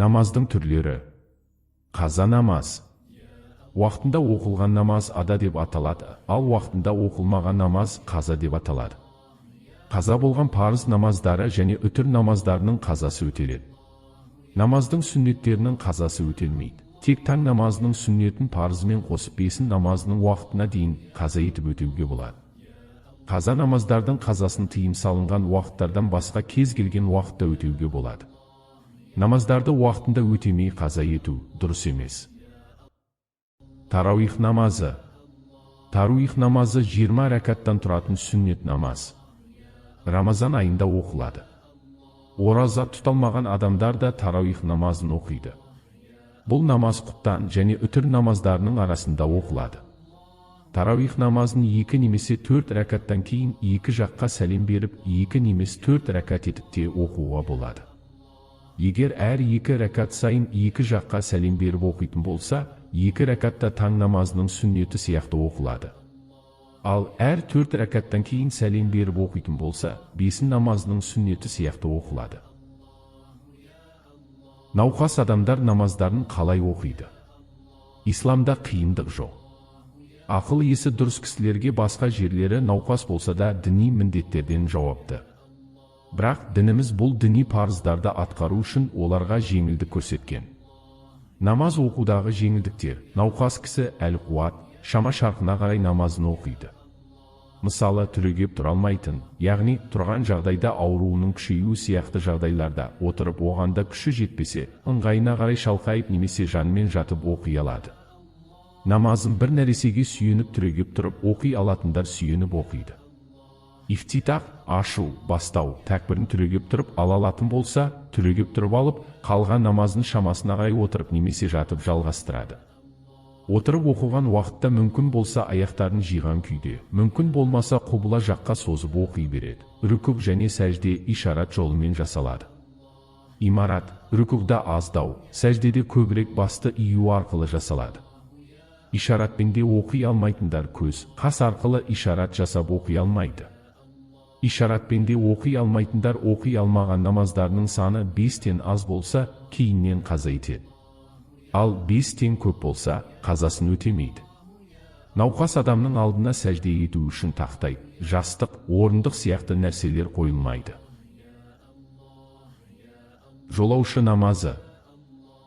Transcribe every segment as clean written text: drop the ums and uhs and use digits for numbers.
Намаздың түрлері. Қаза намаз. Уақытында оқылған намаз ада деп аталады, ал уақытында оқылмаған намаз қаза деп аталады. Қаза болған парыз намаздары және үтір намаздарының қазасы өтеледі. Намаздың сүннеттерінің қазасы өтелмейді. Тек таң намазының сүннетін парызымен қосып, бесін намазының уақытына дейін қаза етіп өтеуге болады. Қаза намаздардың қазасын тыйым салынған уақыттардан басқа кез келген уақытта өтеуге болады. Намаздарды уақытында өтемей қаза ету дұрыс емес. Тарауих намазы. Таруих намазы 20 рәкаттан тұратын сүннет намаз. Рамазан айында оқылады. Ораза тұта алмаған адамдар да тарауих намазын оқиды. Бұл намаз құптан және үтір намаздарының арасында оқылады. Тарауих намазын екі немесе төрт рәкаттан кейін екі жаққа сәлем беріп, екі немесе төрт рәкат етіп те оқуға болады. Егер әр екі рәкат сайын екі жаққа сәлем беріп оқитын болса, екі рәкатта таң намазының сүннеті сияқты оқылады. Ал әр төрт рәкаттан кейін сәлем беріп оқитын болса, бесін намазының сүннеті сияқты оқылады. Науқас адамдар намаздарын қалай оқиды? Исламда қиындық жоқ. Ақыл есі дұрыс кісілерге басқа жерлері науқас болса да, діни міндеттерден жауапты. Бірақ дініміз бұл діни парыздарды атқару үшін оларға жеңілдік көрсеткен. Намаз оқудағы жеңілдіктер. Науқас кісі әл қуат, шама шарқына қарай намазын оқиды. Мысалы, түрегеп тұра алмайтын, яғни тұрған жағдайда ауруының күшеюі сияқты жағдайларда отырып, оған да күші жетпесе, ыңғайына қарай шалқайып немесе жанымен жатып оқи алады. Намазын бір нәрсеге сүйеніп, түрегеп тұрып оқи алатындар сүйеніп оқиды. Ифтитах, ашу, бастау тәкбірін түрегеп тұрып ала алатын болса, түрегеп тұрып алып, қалған намазын шамасына қарай отырып немесе жатып жалғастырады. Отырып оқыған уақытта мүмкін болса, аяқтарын жиған күйде, мүмкін болмаса, құбыла жаққа созып оқи береді. Рүкүғ және сәжде ишарат жолымен жасалады. Имарат рүкүғда аздау, сәждеде көбірек басты ию арқылы жасалады. Ишаратпен де оқи алмайтындар көз, қас арқылы ишарат жасап оқи алмайды. Ишаратпен де оқи алмайтындар оқи алмаған намаздарының саны бестен аз болса, кейіннен қаза етеді. Ал бестен көп болса, қазасын өтемейді. Науқас адамның алдына сәжде ету үшін тақтай, жастық, орындық сияқты нәрселер қойылмайды. Жолаушы намазы.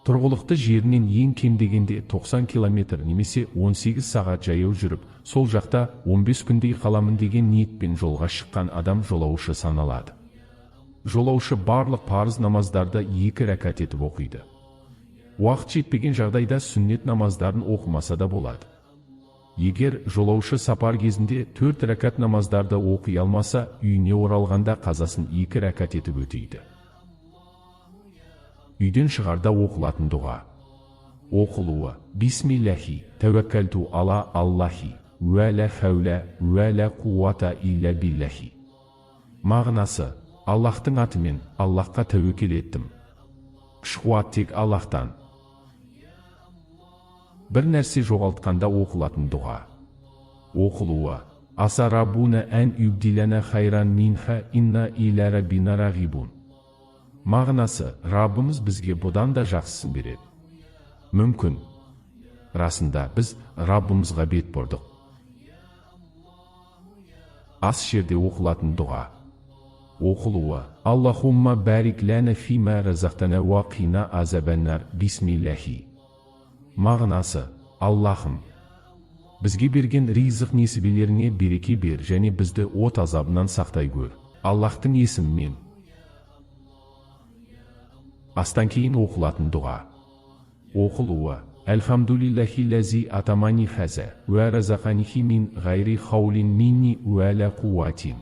Тұрғылықты жерінен ең кем дегенде 90 километр немесе 18 сағат жаяу жүріп, сол жақта 15 күндей қаламын деген ниетпен жолға шыққан адам жолаушы саналады. Жолаушы барлық парыз намаздарды екі рәкат етіп оқиды. Уақыт жетпеген жағдайда сүннет намаздарын оқымаса да болады. Егер жолаушы сапар кезінде төрт рәкат намаздарды оқи алмаса, үйіне оралғанда қазасын екі рәкат етіп өтейді. Үйден шығарда оқылатын дұға. Оқылуы: Бисмиллахи, тәуәккәлту ала Аллахи, уә ла хәулә уә ла қуата илля биллахи. Мағынасы: Аллахтың атымен Аллахқа тәуекел еттім. Күш қуат тек Аллахтан. Бір нәрсе жоғалтқанда оқылатын дұға. Оқылуы: Аса раббуна ән юбдилана хайран минха инна иля раббина рағибун. Мағынасы: Раббымыз бізге бұдан да жақсысын береді. Мүмкін. Расында, біз Раббымызға бет бұрдық. Ас жерде оқылатын дұға. Оқылуы: Аллахумма барик ләна фима разақтана уа қина азабаннар, бисмиллахи. Мағынасы: Аллахым, бізге берген ризық несібелеріңе береке бер және бізді от азабынан сақтай көр. Аллахтың есімімен. Астан кейін оқылатын дұға. Оқылуы: Әлхамдулиллахи ләзи атамани хаза уә разақанихи мин ғайри хаулин минни уә ла қуатин.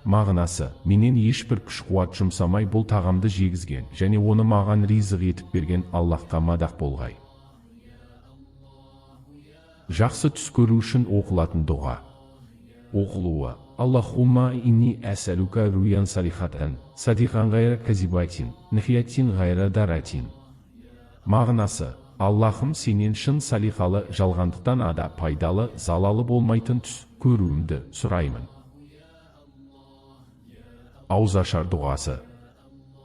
Мағынасы: менен ешбір күш қуат жұмсамай бұл тағамды жегізген және оны маған ризық етіп берген Аллахқа мадақ болғай. Жақсы түс көру үшін оқылатын дұға. Оқылуы: Аллахумма инни әсәлука руян салихатан, садиқан ғайра казибатин, нихиятин ғайра даратин. Мағынасы: Аллахым, сенен шын салиқалы, жалғандықтан ада, пайдалы, залалы болмайтын түс көруімді сұраймын. Ауызашар дұғасы.